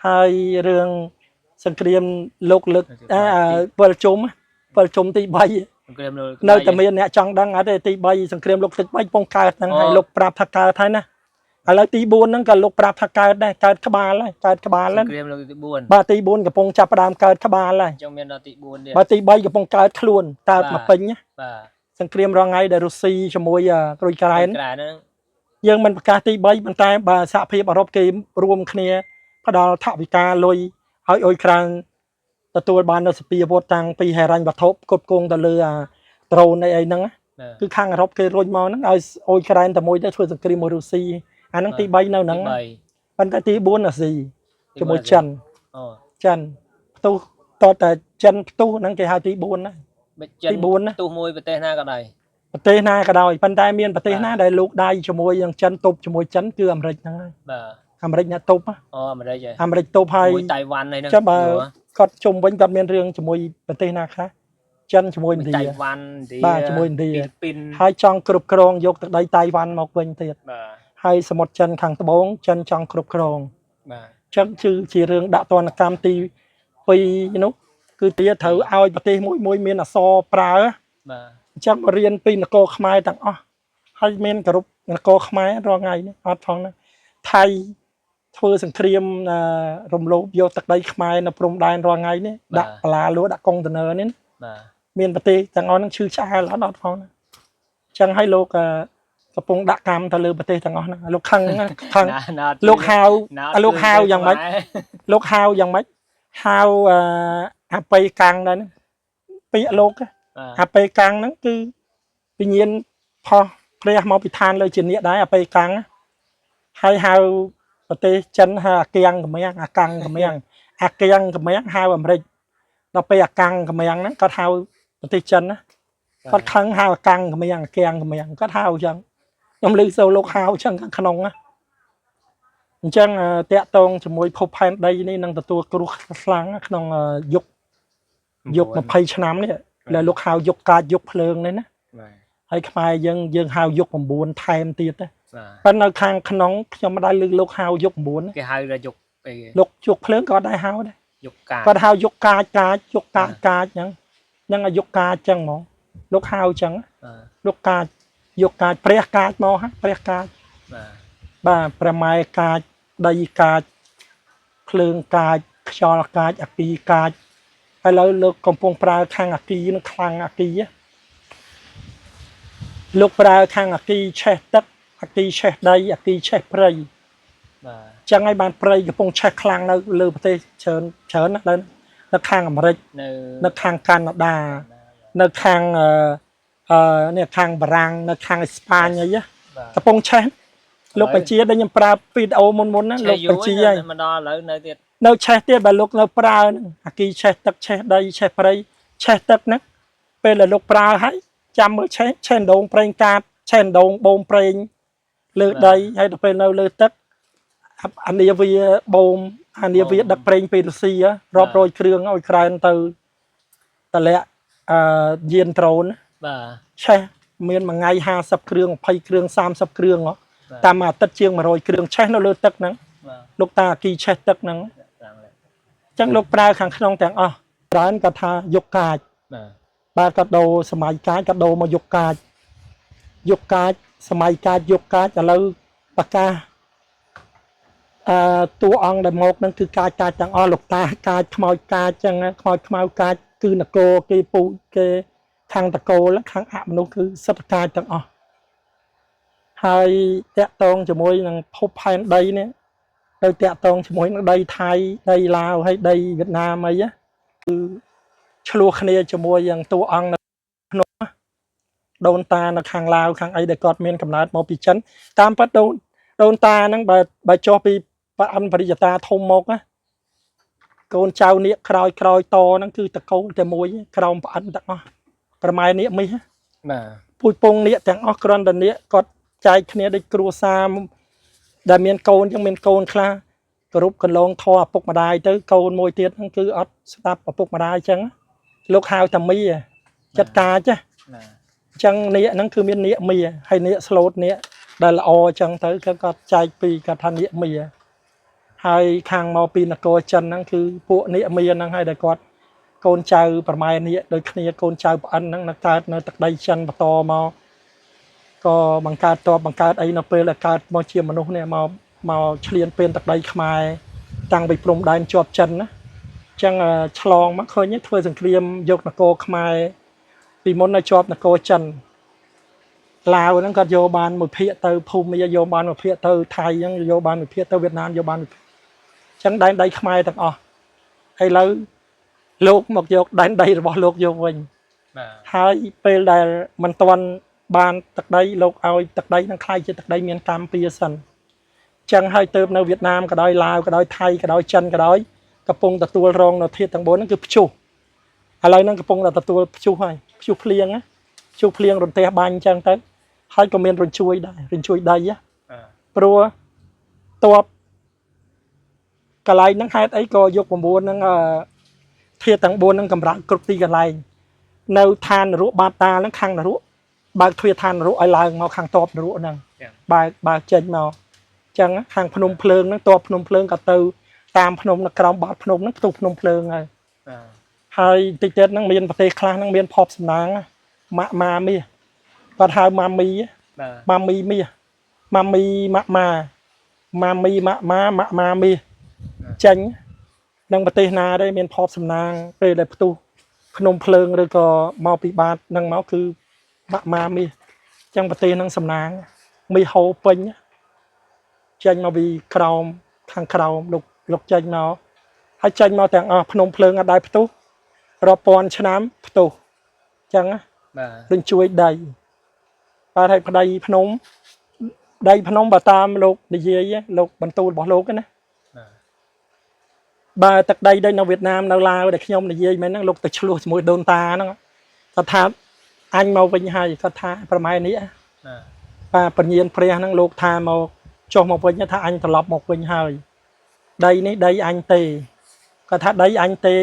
ហើយរឿងសង្គ្រាមលោកលើកអាវិលជុំវិលជុំទី3 សង្គ្រាមលោក នៅតែមានអ្នកចង់ដឹងអត់ទេទី3សង្គ្រាមលោកទឹក3កំពុងកើតហ្នឹងហើយលោកប្រាប់ថាកើតហើយណាឥឡូវទី4ហ្នឹងក៏លោកប្រាប់ថាកើតដែរកើតក្បាលហើយកើតក្បាលហើយ សង្គ្រាមលោកទី4 បាទទី4កំពុងចាប់ផ្ដើមកើតក្បាលហើយ អញ្ចឹងមានដល់ទី4ទៀត បាទទី3កំពុងកើតខ្លួនកើតមកពេញណា បាទ សង្គ្រាមរងថ្ងៃដែលរុស្ស៊ីជាមួយក្រូចក្រែន ក្រែនហ្នឹង យើងមិនប្រកាសទី3ប៉ុន្តែបើសហភាពអឺរ៉ុបគេរួមគ្នាផ្ដល់ថវិកាលុយឲ្យអ៊ុយក្រែនទទួលបាននូវសព្វាវុធតាំងពីហិរញ្ញវត្ថុផ្គត់ផ្គង់ទៅលើអាដ្រូនអីអីហ្នឹងណា បាទ គឺខាងអឺរ៉ុបគេរុញមកហ្នឹងឲ្យអ៊ុយក្រែនតែមួយទៅធ្វើសង្គ្រាមមួយរុស្ស៊ីអាហ្នឹងទី3នៅហ្នឹង ទី ប៉ុន្តែទី4អាស៊ី 3 ជាមួយចិន អូ ចិនផ្ទុះតតែចិនផ្ទុះហ្នឹងគេហៅទី4ណា មិនចិន ទី4ណា ទោះមួយប្រទេសណាក៏ដោយ ប្រទេសណាក៏ដោយប៉ុន្តែមានប្រទេស បាទ ណាដែលលោកដៃជាមួយនឹងចិនទប់ជាមួយចិនគឺអាមេរិកហ្នឹងហើយ បាទ អាមេរិកអ្នកទប់ណា អូអាមេរិកហ៎ អាមេរិកទប់ហើយ មួយតៃវ៉ាន់អីហ្នឹង ចាំបើគាត់ជុំវិញគាត់មានរឿងជាមួយប្រទេសណាខ្លះចិនជាមួយឥណ្ឌា តៃវ៉ាន់ឥណ្ឌា បាទជាមួយឥណ្ឌា ហ្វីលីពីន ហើយចង់គ្រប់គ្រងយកទឹកដីតៃវ៉ាន់មកវិញទៀត បាទ ហើយសមុទ្រចិនខាងត្បូងចិនចង់គ្រប់គ្រង បាទ ចឹងគឺជារឿងដាក់ទណ្ឌកម្មទី2នោះគឺទាត្រូវឲ្យប្រទេសមួយមួយមានអក្សរប្រើ បាទ អញ្ចឹងរៀនពីនគរខ្មែរទាំងអស់ហើយមានគោរពនគរខ្មែររាល់ថ្ងៃនេះអត់ផងណាថៃធ្វើសង្គ្រាមរំលោភយកទឹកដីខ្មែរនៅព្រំដែនរាល់ថ្ងៃនេះដាក់បន្លាលួដាក់កុងតឺន័រនេះណា បាទ មានប្រទេសទាំងអស់ហ្នឹងឈឺឆ្អាលអត់អត់ផងណាអញ្ចឹងឲ្យលោកកំពុងដាក់កម្មទៅលើប្រទេសទាំងអស់ហ្នឹងលោកខឹងណាខឹង ណាណា លោកហៅ ណា លោកហៅយ៉ាងម៉េច លោកហៅយ៉ាងម៉េចហៅអបិយកាំងដែរហ្នឹងពាក្យលោក បាទ អបិយកាំងហ្នឹងគឺវិញ្ញាណផុសព្រះមកពីឋានលើជានាគដែរអបិយកាំងណាហើយហៅប្រទេសចិនហៅអាគៀងកម្មាំងអាកាំងកម្មាំងអាគៀងកម្មាំងហៅអាមេរិកដល់ពេលអាកាំងកម្មាំងហ្នឹងគាត់ហៅប្រទេសចិនណាគាត់ខឹងហៅអាកាំងកម្មាំងអាគៀងកម្មាំងគាត់ហៅអញ្ចឹងខ្ញុំឮសូរលោកហៅអញ្ចឹងខាងក្នុងណាអញ្ចឹងតាក់តងជាមួយភពផែនដីនេះនឹងទទួលគ្រោះខ្លាំងណាក្នុងយុគយុគ20ឆ្នាំនេះដែលលោកហៅយុគកាចយុគភ្លើងនេះណា បាទ ហើយខ្មែរយើងយើងហៅយុគ9ថែមទៀតណា បាទ ប៉ុន្តែនៅខាងក្នុងខ្ញុំមិនដែលឮលោកហៅយុគ9ណា គេហៅថាយុគអីគេ លោកយុគភ្លើងក៏អត់ដែរហៅដែរ យុគកាច គាត់ហៅយុគកាចកាចយុគកាចកាចហ្នឹងហ្នឹងឲ្យយុគកាចចឹងហ្មងលោកហៅចឹង បាទ លោកកាចយុគកាចព្រះកាចមកហ่ะព្រះកាច បាទ បាទព្រះម៉ែកាចដីកាចភ្លើងកាចខ្យល់កាចអគីកាចឥឡូវលោកកំពុងប្រើខាងអគីនឹងខ្លាំងអគីណាលោកប្រើខាងអគីឆេះទឹកអគីឆេះដីអគីឆេះព្រៃ បាទ ចឹងហើយបានព្រៃកំពុងឆេះខ្លាំងនៅលើប្រទេសច្រើនច្រើនណាស់នៅនៅខាងអាមេរិក នៅ នៅខាងកាណាដានៅខាងអឺអឺនេះខាងបារាំងនៅខាងអេស្ប៉ាញអីណា បាទ កំពុងឆេះលោកបញ្ជាដែលខ្ញុំប្រើវីដេអូមុនមុនណាលោកបញ្ជាហើយ មកដល់ឥឡូវនៅទៀត នៅឆេះទៀតបើលោកនៅប្រើហ្នឹងអាគីឆេះទឹកឆេះដីឆេះព្រៃឆេះទឹកហ្នឹងពេលដែលលោកប្រើហើយចាំមើលឆេះឆេះដងប្រេងកាតឆេះដងបូមប្រេងលើដីហើយដល់ពេលនៅលើទឹកអានាវាបូមអានាវាដឹកប្រេងពីរុស្ស៊ីរាប់រយគ្រឿងឲ្យក្រែនទៅតម្លាក់អឺយានដ្រូន បាទ ឆេះមានមួយថ្ងៃ50គ្រឿង20គ្រឿង30គ្រឿងហ៎ បាទ តាមមួយអាទិត្យជាង100គ្រឿងឆេះនៅលើទឹកហ្នឹង បាទ លោកតាអាគីឆេះទឹកហ្នឹង ខ្លាំងเลย អញ្ចឹងលោកប្រើខាងក្នុងទាំងអស់ច្រើនគាត់ថាយកកាច បាទ បាទគាត់ដូរសម័យកាចគាត់ដូរមកយកកាចយកកាចសម័យកាចយកកាចឥឡូវប្រកាសអឺតួអង្គដែលមកហ្នឹងគឺកាចកាចទាំងអស់លោកតាកាចខ្មោចកាចចឹងខ្មោចខ្មៅកាចគឺនគរគេពូជគេខាងតកូលខាងអមនុស្សគឺសិទ្ធិកាចទាំងអស់ហើយតាក់តងជាមួយនឹងភពផែនដីនេះទៅតាក់តងជាមួយនឹងដីថៃដីឡាវហើយដីវៀតណាមអីណាគឺឆ្លោះគ្នាជាមួយនឹងតួអង្គនៅក្នុងណាដូនតានៅខាងឡាវខាងអីដែលគាត់មានកំណើតមកពីចិនតាមពិតដូនដូនតាហ្នឹងបើបើចុះពីប្រអិនបរិយតាធំមកណាកូនចៅនាគក្រោយក្រោយតហ្នឹងគឺតកូលតែមួយក្រោមប្រអិនទាំងអស់ប្រម៉ែនាគមាសណា បាទ ពូជពងនាគទាំងអស់គ្រាន់តែនាគគាត់ចែកគ្នាដូចគ្រួសារដែលមានកូនចឹងមានកូនខ្លះគោរពកន្លងធម៌ឪពុកម្ដាយទៅកូនមួយទៀតហ្នឹងគឺអត់ស្ដាប់ឪពុកម្ដាយចឹងលោកហៅតាមីចិត្តកាចណា បាទ អញ្ចឹងនាគហ្នឹងគឺមាននាគមីហើយនាគស្លូតនាគដែលល្អចឹងទៅគឺគាត់ចែកពីគាត់ថានាគមី ហើយខាងមកពីនគរចិនហ្នឹងគឺពួកនេះមានហ្នឹងហើយដែលគាត់កូនចៅប្រម៉ែនេះដូចគ្នាកូនចៅប្អិនហ្នឹងនៅកើតនៅទឹកដីចិនបន្តមកក៏បង្កើតតបបង្កើតអីនៅពេលដែលកើតមកជាមនុស្សនេះមកមកឆ្លៀនពៀនទឹកដីខ្មែរតាំងពីព្រំដែនជាប់ចិនណាអញ្ចឹងឆ្លងមកឃើញទេធ្វើសង្គ្រាមយកនគរខ្មែរពីមុននៅជាប់នគរចិនឡាវហ្នឹងគាត់យកបានមួយភាគទៅភូមិយកបានមួយភាគទៅថៃហ្នឹងយកបានមួយភាគទៅវៀតណាមយកបានមួយភាគអញ្ចឹងដែនដីខ្មែរទាំងអស់ឥឡូវលោកមកយកដែនដីរបស់លោកយកវិញ បាទ ហើយពេលដែលមិនទាន់បានទឹកដីលោកឲ្យទឹកដីនឹងក្លាយជាទឹកដីមានកម្មពៀសិនអញ្ចឹងហើយទៅនៅវៀតណាមក៏ដោយឡាវក៏ដោយថៃក៏ដោយចិនក៏ដោយកំពុងទទួលរងនៅធាតុទាំង4ហ្នឹងគឺព្យុះឥឡូវហ្នឹងកំពុងតែទទួលព្យុះហើយព្យុះភ្លៀងណាព្យុះភ្លៀងរន្ទះបាញ់អញ្ចឹងទៅហើយក៏មានរញ្ជួយដែររញ្ជួយដីណា បាទ ព្រោះតបកន្លែងហ្នឹងហេតុអីក៏យក9ហ្នឹងធាតុទាំង4ហ្នឹងកម្រើកគ្រប់ទីកន្លែងនៅឋាននរកបាតាហ្នឹងខាងនរកបើកទ្វារឋាននរកឲ្យឡើងមកខាងតបនរកហ្នឹង ចា៎ បើកចេញមកអញ្ចឹងខាងភ្នំភ្លើងហ្នឹងតបភ្នំភ្លើងក៏ទៅតាមភ្នំនៅក្រោមបាតភ្នំហ្នឹងផ្ទុះភ្នំភ្លើងហើយ បាទ ហើយតិចទៀតហ្នឹងមានប្រទេសខ្លះហ្នឹងមានភពសំណាងម៉ាក់ម៉ាមាសគាត់ហៅម៉ាមី បាទ ម៉ាមីមាសម៉ាមីម៉ាក់ម៉ាម៉ាមីម៉ាក់ម៉ាម៉ាក់ម៉ាមាសចេញនឹងប្រទេសណាដែរមានភពសំណាងពេលដែលផ្ទុះភ្នំភ្លើងឬក៏មកពីបាតនឹងមកគឺម៉ាក់ម៉ាមាសអញ្ចឹងប្រទេសហ្នឹងសំណាងមាសហូរពេញចេញមកពីក្រោមខាងក្រោមលោកលោកចេញមកហើយចេញមកទាំងអស់ភ្នំភ្លើងអត់ដែរផ្ទុះរាប់ពាន់ឆ្នាំផ្ទុះអញ្ចឹងណា បាទ រញ្ជួយដីបាទហើយប្តីភ្នំដីភ្នំបើតាមលោកនិយាយលោកបន្ទូលរបស់លោកណា បាទ បើទឹកដីដូចនៅវៀតណាមនៅឡាវដែលខ្ញុំនិយាយមែនហ្នឹងលោកទៅឆ្លោះជាមួយដូនតាហ្នឹងគាត់ថាអញមកវិញហើយគាត់ថាប្រម៉ែនេះ បាទ បាទពញានព្រះហ្នឹងលោកថាមកចុះមកវិញថាអញត្រឡប់មកវិញហើយដីនេះដីអញទេគាត់ថាដីអញទេ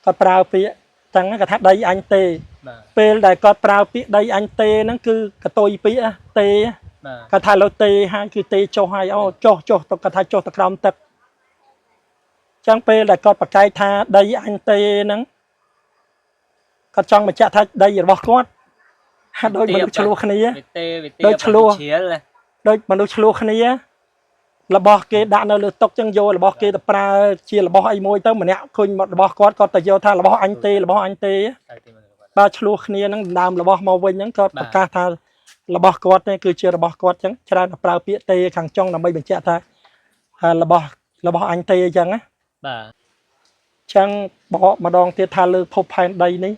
គាត់ប្រើពាក្យតាំងគាត់ថាដីអញទេ បាទ ពេលដែលគាត់ប្រើពាក្យដីអញទេហ្នឹងគឺកតុយពាក្យទេ បាទ គាត់ថាលើទេហើយគឺទេចុះហើយអូចុះចុះទៅគាត់ថាចុះទៅក្រោមទឹកចឹងពេលដែលគាត់ប្រកែកថាដីអញទេហ្នឹងគាត់ចង់បញ្ជាក់ថាដីរបស់គាត់ហាក់ដូចមនុស្សឆ្លោះគ្នា វិទេវិទេ ដូចឆ្លោះ ជ្រាលណា ដូចមនុស្សឆ្លោះគ្នារបស់គេដាក់នៅលើតុចឹងយករបស់គេទៅប្រើជារបស់អីមួយទៅម្នាក់ឃើញរបស់គាត់គាត់ទៅយកថារបស់អញទេរបស់អញទេ តែទីមកគាត់ បាទឆ្លោះគ្នាហ្នឹងដណ្ដើមរបស់មកវិញហ្នឹងគាត់ បាទ ប្រកាសថារបស់គាត់នេះគឺជារបស់គាត់ចឹងច្រើនតែប្រើពាក្យទេខាងចុងដើម្បីបញ្ជាក់ថាអារបស់របស់អញទេអញ្ចឹងណា បាទ អញ្ចឹងបកម្ដងទៀតថាលើភពផែនដីនេះ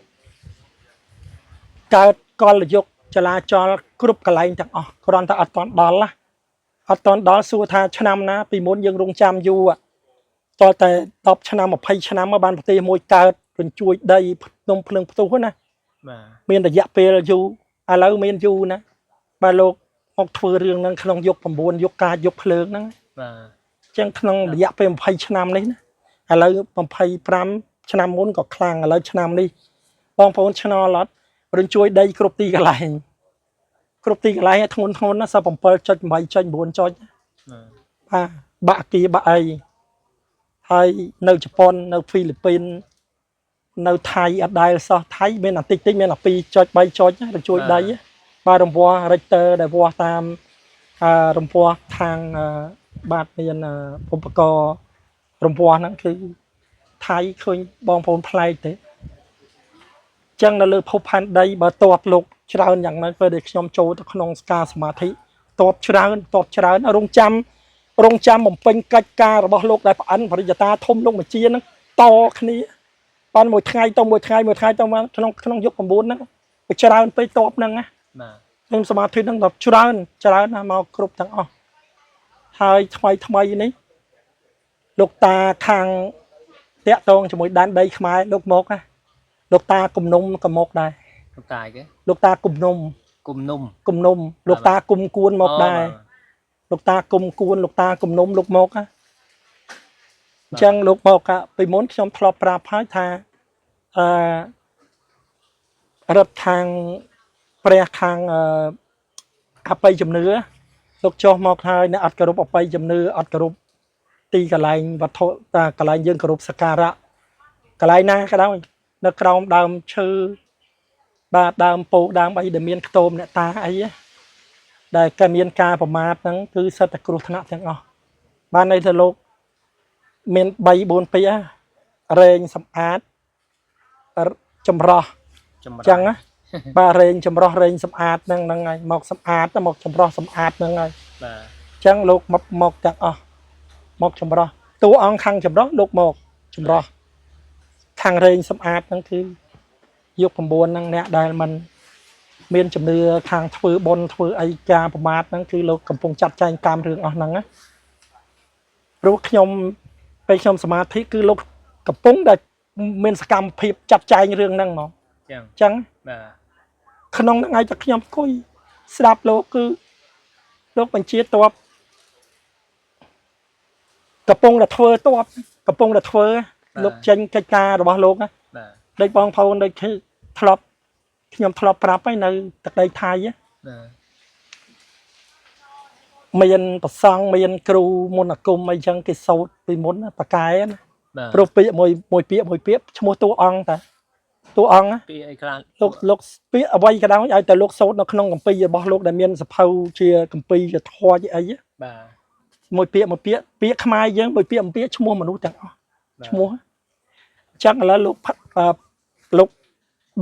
កើតកលយុគចលាចលគ្រប់កន្លែងទាំងអស់គ្រាន់តែអត់តន់ដល់ណាអត់តន់ដល់សួរថាឆ្នាំណាពីមុនយើងរងចាំយូរតតែ10ឆ្នាំ20ឆ្នាំមកបានប្រទេសមួយកើតរញ្ជួយដីភ្នំភ្លើងផ្ទុះណា បាទ មានរយៈពេលយូរឥឡូវមានយូរណាបាទលោកមកធ្វើរឿងហ្នឹងក្នុងយុគ9យុគកាចយុគភ្លើងហ្នឹង បាទ អញ្ចឹងក្នុងរយៈពេល20ឆ្នាំនេះណាឥឡូវ25ឆ្នាំមុនក៏ខ្លាំងឥឡូវឆ្នាំនេះបងប្អូនឆ្ងល់អត់រញ្ជួយដីគ្រប់ទីកន្លែងគ្រប់ទីកន្លែងធ្ងន់ធ្ងរណាស់7.8.9ចុច បាទ បាទបាក់គីបាក់អីហើយនៅជប៉ុននៅហ្វីលីពីននៅថៃអត់ដែលសោះថៃមានអាតិចតិចមានអា2.3ចុចណារញ្ជួយដីណាបាទរង្វាស់ Richter ដែលវាស់តាមរង្វាស់ខាងបាទមានឧបករណ៍រង្វាស់ហ្នឹងគឺថៃឃើញបងប្អូនប្លែកទេអញ្ចឹងនៅលើភពផែនដីបើតបលោកច្រើនយ៉ាងណាពេលដែលខ្ញុំចូលទៅក្នុងការសមាធិតបច្រើនតបច្រើនរងចាំរងចាំបំពេញកិច្ចការរបស់លោកដែលប្អិនបរិយាតាធំលោកមជាហ្នឹងតគ្នាបានមួយថ្ងៃទៅមួយថ្ងៃមួយថ្ងៃទៅមកក្នុងក្នុងយុគ9ហ្នឹងវាច្រើនពេកតបហ្នឹងណា បាទ ខ្ញុំសមាធិហ្នឹងដល់ច្រើនច្រើនណាស់មកគ្រប់ទាំងអស់ហើយថ្មីថ្មីនេះលោកតាខាងតាក់តងជាមួយដែនដីខ្មែរលោកមកណាលោកតាគំនុំក៏មកដែរ លោកតាគេ លោកតាគំនុំ គុំនុំ គំនុំលោកតាគុំគួនមកដែរលោកតាគុំគួនលោកតាគំនុំលោកមកណាអញ្ចឹងលោកមកពីមុនខ្ញុំធ្លាប់ប្រាប់ហើយថាអឺរដ្ឋខាងព្រះខាងអបិយជំនឿលោកចុះមកហើយអ្នកអត់គោរពអបិយជំនឿអត់គោរព ទីកន្លែងវត្ថុតាកន្លែងយើងគោរពសក្ការៈកន្លែងណាក៏ដោយនៅក្រោមដើមឈើបាទដើមពោធិ៍ដើមអីដែលមានខ្ទមអ្នកតាអីណាដែលក៏មានការប្រមាថហ្នឹងគឺសិតតែគ្រោះថ្នាក់ទាំងអស់បានន័យថាលោកមាន3 4ពាក្យណារែងសម្អាតរចម្រោះ ចម្ ចឹងណាបាទរែងចម្រោះរែងសម្អាតហ្នឹងហ្នឹងហើយមកសម្អាតទៅមកចម្រោះសម្អាតហ្នឹងហើយ បាទ ចឹងលោកមកមកទាំងអស់មកចម្រោះតួអង្គខាងចម្រោះលោកមកចម្រោះខាងរែងសម្អាតហ្នឹងគឺយុគ9ហ្នឹងអ្នកដែលมันមានជំនឿខាងធ្វើបុណ្យធ្វើអីការប្រមាថហ្នឹងគឺលោកកំពុងចាត់ចែងកម្មរឿងអស់ហ្នឹងណាព្រោះខ្ញុំពេលខ្ញុំសមាធិគឺលោកកំពុងតែមានសកម្មភាពចាត់ចែងរឿងហ្នឹងហ្មង ចឹង ចឹង បាទ ក្នុងហ្នឹងឯងតែខ្ញុំអង្គុយស្ដាប់លោកគឺលោកបញ្ជាតបកំពុងតែធ្វើតបកំពុងតែធ្វើលោកចេញកិច្ចការរបស់លោកណា បាទ ដូចបងប្អូនដូចគឺធ្លាប់ខ្ញុំធ្លាប់ប្រាប់ហើយនៅទឹកដីថៃណា បាទ មានប្រសង់មានគ្រូមន្តអាគមអីចឹងគេសូត្រពីមុនណាបកែណា បាទ ព្រោះពាក្យមួយមួយពាក្យមួយពាក្យឈ្មោះតួអង្គតាតួអង្គណា ពីអីខ្លះ លោកលោកពាក្យអ្វីក៏ដោយឲ្យតែលោកសូត្រនៅក្នុងកម្ពីរបស់លោកដែលមានសភៅជាកម្ពីជាធម៌ជាអីណា បាទ មួយពាក្យមួយពាក្យពាក្យខ្មែរយើងមួយពាក្យមួយពាក្យឈ្មោះមនុស្សទាំងអស់ បាទ ឈ្មោះអញ្ចឹងឥឡូវលោកផាត់អឺលោក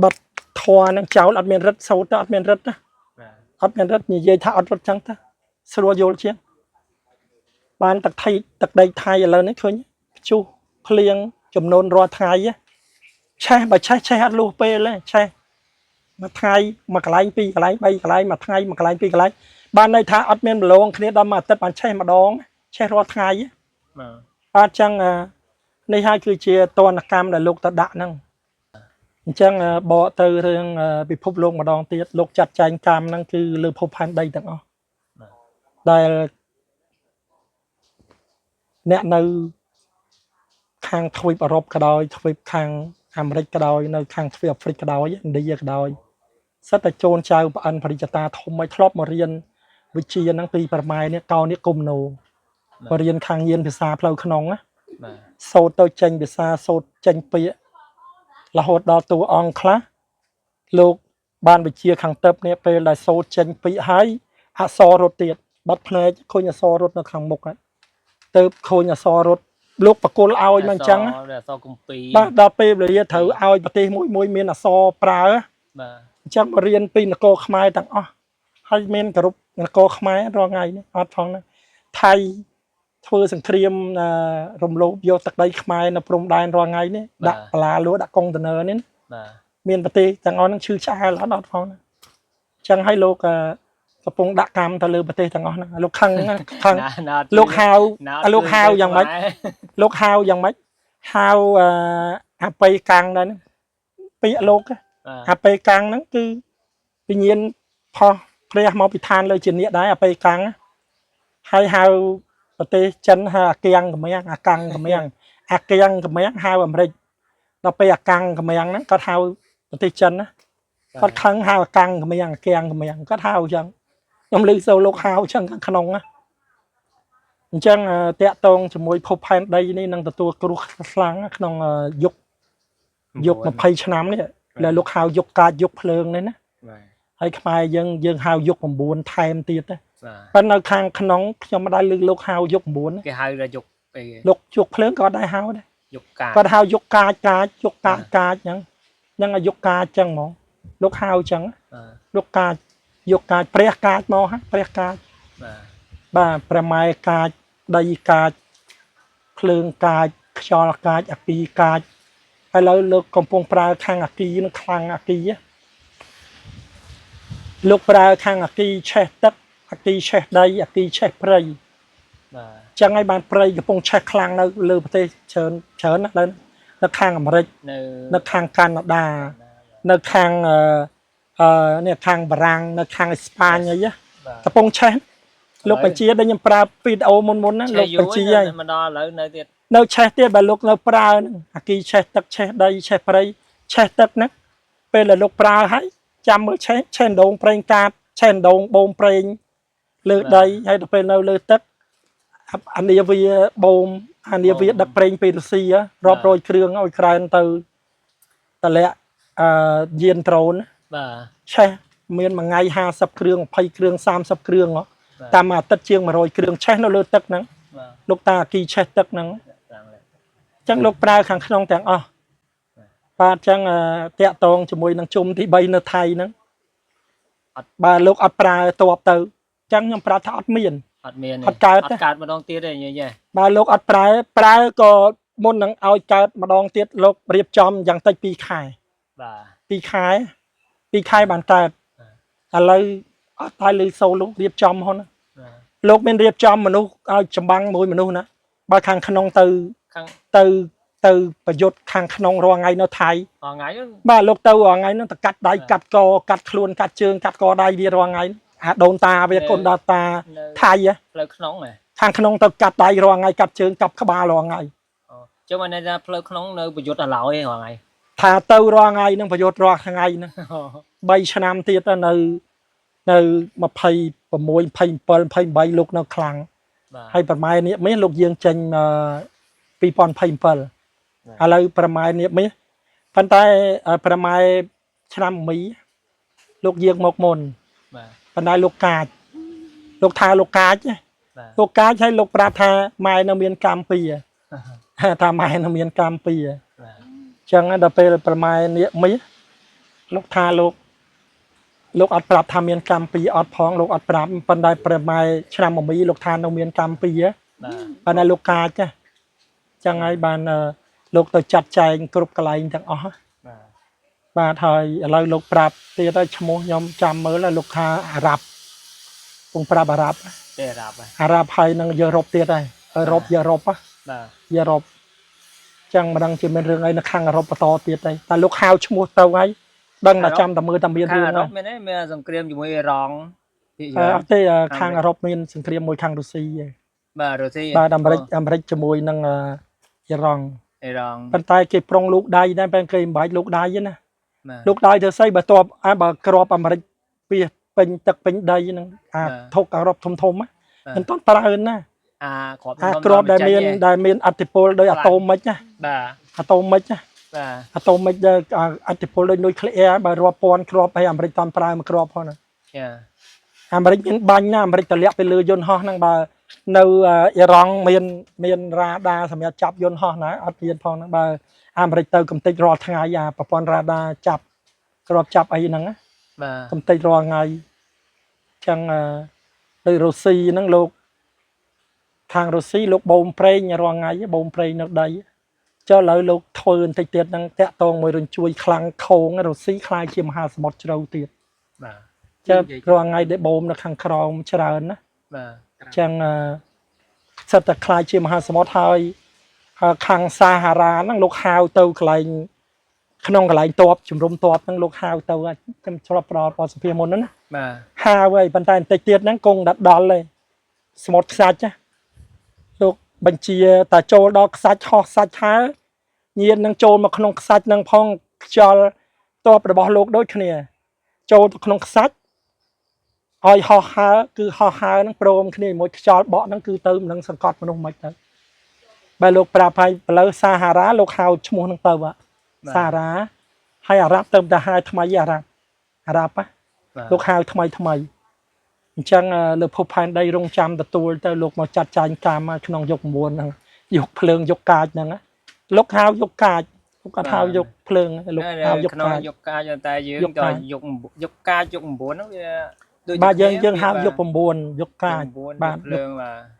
បិទធម៌នឹងចោលអត់មានរិទ្ធសូត្រទៅអត់មានរិទ្ធណា បាទ អត់មានរិទ្ធនិយាយថាអត់រិទ្ធចឹងទៅស្រួលយល់ជាងបានទឹកថៃទឹកដីថៃឥឡូវនេះឃើញព្យុះភ្លៀងចំនួនរាល់ថ្ងៃហ៎ឆេះបើឆេះឆេះអត់លុះពេលទេឆេះមួយថ្ងៃមួយកន្លែងពីរកន្លែងបីកន្លែងមួយថ្ងៃមួយកន្លែងពីរកន្លែងបានន័យថាអត់មានប្រឡងគ្នាដល់មួយអាទិត្យបានឆេះម្ដងឆេះរាល់ថ្ងៃហ៎ បាទ បាទអញ្ចឹងអានេះហើយគឺជាតនកម្មដែលលោកតដាក់ហ្នឹងអញ្ចឹងអាបកទៅរឿងអាពិភពលោកម្ដងទៀតលោកចាត់ចែងកម្មហ្នឹងគឺលើភពផែនដីទាំងអស់ដែលអ្នកនៅខាងទ្វីបអឺរ៉ុបក៏ដោយទ្វីបខាងអាមេរិកក៏ដោយនៅខាងទ្វីបអាហ្វ្រិកក៏ដោយឥណ្ឌាក៏ដោយសិតតែចូលចៅប្រអិនបរិជ្ជតាធំឲ្យធ្លាប់មករៀនវិជ្ជាហ្នឹងពីប្រម៉ែនេះកោនេះគុំណូមករៀនខាងញានភាសាផ្លូវក្នុងណា បាទ សូត្រទៅចេញភាសាសូត្រចេញពាក្យរហូតដល់តួអង្គខ្លះលោកបានវិជាខាងទឹកនេះពេលដែលសូត្រចេញពាក្យហើយអក្សររត់ទៀតបាត់ភ្នែកឃើញអក្សររត់នៅខាងមុខហើយទៅឃើញអក្សររត់លោកបកគលឲ្យមកអញ្ចឹងណា អក្សរគម្ពីរ បាទដល់ពេលវេលាត្រូវឲ្យប្រទេសមួយមួយមានអក្សរប្រើ បាទ អញ្ចឹងមករៀនពីនគរខ្មែរទាំងអស់ហើយមានគោរពនគរខ្មែររាល់ថ្ងៃនេះអត់ផងណាថៃធ្វើសង្គ្រាមអឺរំលោភយកទឹកដីខ្មែរនៅព្រំដែនរាល់ថ្ងៃនេះដាក់បន្លាលួដាក់កុងតឺន័រនេះណា បាទ មានប្រទេសទាំងអស់ហ្នឹងឈឺឆ្អាលអត់អត់ផងណាអញ្ចឹងហើយលោកអឺកំពុងដាក់កម្មទៅលើប្រទេសទាំងអស់ហ្នឹងលោកខឹងណាខឹង ណាណា លោកហៅ ណា លោកហៅយ៉ាងម៉េច លោកហៅយ៉ាងម៉េចហៅអឺអបិយកាំងដែរហ្នឹងពាក្យលោកណា បាទ អបិយកាំងហ្នឹងគឺវិញ្ញាណផុសព្រះមកពីឋានលើជានាគដែរអបិយកាំងណាហើយហៅប្រទេសចិនហៅអាគៀងកម្មាំងអាកាំងកម្មាំងអាគៀងកម្មាំងហៅអាមេរិកដល់ពេលអាកាំងកម្មាំងហ្នឹងគាត់ហៅប្រទេសចិនណាគាត់ខឹងហៅអាកាំងកម្មាំងអាគៀងកម្មាំងគាត់ហៅអញ្ចឹងខ្ញុំឮសូរលោកហៅអញ្ចឹងខាងក្នុងណាអញ្ចឹងតាក់តងជាមួយភពផែនដីនេះនឹងទទួលគ្រោះខ្លាំងណាក្នុងយុគយុគ20ឆ្នាំនេះ ដែលលោកហៅយុគកាចយុគភ្លើងនេះណា បាទ ហើយខ្មែរយើងយើងហៅយុគ9ថែមទៀតណា បាទ ប៉ុន្តែនៅខាងក្នុងខ្ញុំមិនដែលឮលោកហៅយុគ9ណា គេហៅថាយុគអីគេ លោកយុគភ្លើងក៏អត់ដែរហៅដែរ យុគកាច គាត់ហៅយុគកាចកាចយុគកាចកាចហ្នឹងហ្នឹងឲ្យយុគកាចចឹងហ្មងលោកហៅចឹង បាទ លោកកាចយុគកាចព្រះកាចមកហ่ะព្រះកាច បាទ បាទព្រះម៉ែកាចដីកាចភ្លើងកាចខ្យល់កាចអគីកាចឥឡូវលោកកំពុងប្រើខាងអគីនឹងខ្លាំងអគីណាលោកប្រើខាងអគីឆេះទឹកអគីឆេះដីអគីឆេះព្រៃ បាទ ចឹងហើយបានព្រៃកំពុងឆេះខ្លាំងនៅលើប្រទេសច្រើនច្រើនណាស់ឥឡូវនៅខាងអាមេរិក នៅ នៅខាងកាណាដានៅខាងអឺអឺនេះខាងបារាំងនៅខាងអេស្ប៉ាញអីណា បាទ កំពុងឆេះលោកបញ្ជាដែលខ្ញុំប្រើវីដេអូមុនមុនណាលោកបញ្ជាហើយ មកដល់ឥឡូវនៅទៀត នៅឆេះទៀតបើលោកនៅប្រើហ្នឹងអាគីឆេះទឹកឆេះដីឆេះព្រៃឆេះទឹកហ្នឹងពេលដែលលោកប្រើហើយចាំមើលឆេះឆេះដងប្រេងកាតឆេះដងបូមប្រេងលើដីហើយដល់ពេលនៅលើទឹក អានាវាបូមអានាវាដឹកប្រេងពីរុស្ស៊ីរាប់រយគ្រឿងឲ្យក្រែនទៅតម្លាក់អឺយានដ្រូន បាទ ឆេះមានមួយថ្ងៃ50គ្រឿង20គ្រឿង30គ្រឿងហ៎ បាទ តាមមួយអាទិត្យជាង100គ្រឿងឆេះនៅលើទឹកហ្នឹង បាទ លោកតាអាគីឆេះទឹកហ្នឹង ឡើងលើ អញ្ចឹងលោកប្រើខាងក្នុងទាំងអស់បាទអញ្ចឹងតាក់តងជាមួយនឹងជុំទី3នៅថៃហ្នឹង អត់ បាទលោកអត់ប្រើតបទៅអញ្ចឹងខ្ញុំប្រាប់ថាអត់មាន អត់មានទេ អត់កើតទេ អត់កើតម្ដងទៀតទេញ៉ៃញ៉ៃ បាទលោកអត់ប្រើប្រើក៏មុននឹងឲ្យកើតម្ដងទៀតលោករៀបចំយ៉ាងតិច2ខែ បាទ 2ខែ2ខែបានកើតឥឡូវអត់តែលឺសូរលោករៀបចំហ៎ណា បាទ លោកមានរៀបចំមនុស្សឲ្យចម្បាំងមួយមនុស្សណាបើខាងក្នុងទៅ ខាង ទៅទៅប្រយុទ្ធខាងក្នុងរាល់ថ្ងៃនៅថៃ ថ្ងៃហ្នឹង បាទលោកទៅរាល់ថ្ងៃហ្នឹងទៅកាត់ដៃកាត់កកាត់ខ្លួនកាត់ជើងកាត់កដៃវារាល់ថ្ងៃអាដូនតាវាកូនដាតា នៅ ថៃហ៎ ផ្លូវក្នុងហ៎ ខាងក្នុងទៅកាត់ដៃរាល់ថ្ងៃកាត់ជើងកាប់ក្បាលរាល់ថ្ងៃ អូចុះបានន័យថាផ្លូវក្នុងនៅប្រយុទ្ធអាឡោយឯងថ្ងៃ ថាទៅរាល់ថ្ងៃហ្នឹងប្រយុទ្ធរាល់ថ្ងៃហ្នឹង3ឆ្នាំទៀតទៅនៅនៅ26 27 28លោកនៅខ្លាំង បាទ ហើយប្រម៉ែនេះមាសលោកយើងចេញ2027ឥឡូវប្រម៉ែនេះមាសប៉ុន្តែប្រម៉ែឆ្នាំមីលោកយាងមកមុន បាទ ប៉ុន្តែលោកកាចលោកថាលោកកាចណា បាទ លោកកាចឲ្យលោកប្រាប់ថាម៉ែនៅមានកម្មពីរថាម៉ែនៅមានកម្មពីរ បាទ អញ្ចឹងដល់ពេលប្រម៉ែនេះមាសលោកថាលោកលោកអត់ប្រាប់ថាមានកម្មពីរអត់ផងលោកអត់ប្រាប់ប៉ុន្តែប្រម៉ែឆ្នាំមីលោកថានៅមានកម្មពីរ បាទ ប៉ុន្តែលោកកាចណាចឹងហើយបានលោកទៅចាត់ចែងគ្រប់កន្លែងទាំងអស់ បាទ បាទហើយឥឡូវលោកប្រាប់ទៀតហើយឈ្មោះខ្ញុំចាំមើលហើយលោកថាអារ៉ាប់ពងប្រាប់អារ៉ាប់ ទេរាប់ហ៎ អារ៉ាប់ហើយនឹងយុរ៉ុបទៀតហើយអឺរ៉ុបយុរ៉ុបហ៎ បាទ យុរ៉ុបចឹងមិនដឹងជាមានរឿងអីនៅខាងអឺរ៉ុបបន្តទៀតទេតែលោកហៅឈ្មោះទៅហើយដឹងតែចាំតែមើលតែមាន ខាង រឿងហើយ អារ៉ុបមានទេមានសង្គ្រាមជាមួយអ៊ីរ៉ង់ភាគច្រើន អត់ទេខាងអឺរ៉ុបមានសង្គ្រាមមួយខាងរុស្ស៊ីឯង បាទរុស្ស៊ី បាទអាមេរិកអាមេរិកជាមួយនឹងអ៊ីរ៉ង់ អ៊ីរ៉ង់ ប៉ុន្តែគេប្រុងលោកដៃដែរប៉ុន្តែគេមិនបាច់លោកដៃទេណា បាទ លោកដៃទៅស្អីបើតបអាបើក្របអាមេរិកពីពេញទឹកពេញដីហ្នឹងអា បាទ ធុកអឺរ៉ុបធំធំណា បាទ មិនទាន់ប្រើណា អាគ្រាប់ អាក្របដែលមានដែលមានអធិពលដោយអាតូមិកណា បាទ អាតូមិកណា បាទ អាតូមិកដែលអធិពលដោយនុយក្លេអ៊ែរបើរាប់ពាន់គ្រាប់ហើយអាមេរិកតាមប្រើមួយគ្រាប់ផងណា ចា អាមេរិកមានបាញ់ណាអាមេរិកតម្លាក់ទៅលើយន្តហោះហ្នឹងបើនៅអ៊ីរ៉ង់មានមានរ៉ាដាសម្រាប់ចាប់យន្តហោះណាអត់មានផងហ្នឹងបើអាមេរិកទៅកំទេចរាល់ថ្ងៃអាប្រព័ន្ធរ៉ាដាចាប់គ្រាប់ចាប់អីហ្នឹងណា បាទ កំទេចរាល់ថ្ងៃចឹងដូចរុស្ស៊ីហ្នឹងលោកខាងរុស្ស៊ីលោកបូមប្រេងរាល់ថ្ងៃបូមប្រេងនៅដីចុះឥឡូវលោកធ្វើបន្តិចទៀតហ្នឹងតាក់តងមួយរញ្ជួយខ្លាំងខោងរុស្ស៊ីខ្លាយជាមហាសមុទ្រជ្រៅទៀត បាទ ចឹងរាល់ថ្ងៃដែលបូមនៅខាងក្រោមច្រើនណា បាទ ចឹងសិតតែខ្លាយជាមហាសមុទ្រហើយហើយខាងសាហារ៉ាហ្នឹងលោកហៅទៅកន្លែងក្នុងកន្លែងតបជំរុំតបហ្នឹងលោកហៅទៅខ្ញុំធ្លាប់ផ្ដល់បទសម្ភាសន៍មុនហ្នឹងណា បាទ ហៅហើយប៉ុន្តែបន្តិចទៀតហ្នឹងគង់តែដល់ហើយសមុទ្រខ្សាច់ណាលោកបញ្ជាតែចូលដល់ខ្សាច់ហោះខ្សាច់ហើយញៀននឹងចូលមកក្នុងខ្សាច់ហ្នឹងផងខ្យល់តបរបស់លោកដូចគ្នា ចូលទៅក្នុងខ្សាច់ឲ្យហោះហើរគឺហោះហើរហ្នឹងព្រមគ្នាជាមួយខ្យល់បក់ហ្នឹងគឺទៅមិននឹងសង្កត់មនុស្សមិនទៅបើលោកប្រាប់ឲ្យឥឡូវសាហារ៉ាលោកហៅឈ្មោះហ្នឹងទៅហ៎សាហារ៉ាហើយអារ៉ាប់ទៅតែហៅថ្មីអារ៉ាប់អារ៉ាប់ណា បាទ លោកហៅថ្មីថ្មីអញ្ចឹងលើភពផែនដីរងចាំទទួលទៅលោកមកចាត់ចែងកម្មក្នុងយុគ9ហ្នឹងយុគភ្លើងយុគកាចហ្នឹងណាលោកហៅយុគកាចលោកអត់ហៅយុគភ្លើងទេលោកហៅយុគ ក្នុង កាច យុគកាចតែយើង យុគកាច ក៏យុគយុគកាចយុគ9ហ្នឹងវាដូច បាទយើង គ្នា យើងហៅ បាទ យុគ9យុគកាច 9 បាទ ភ្លើងបាទ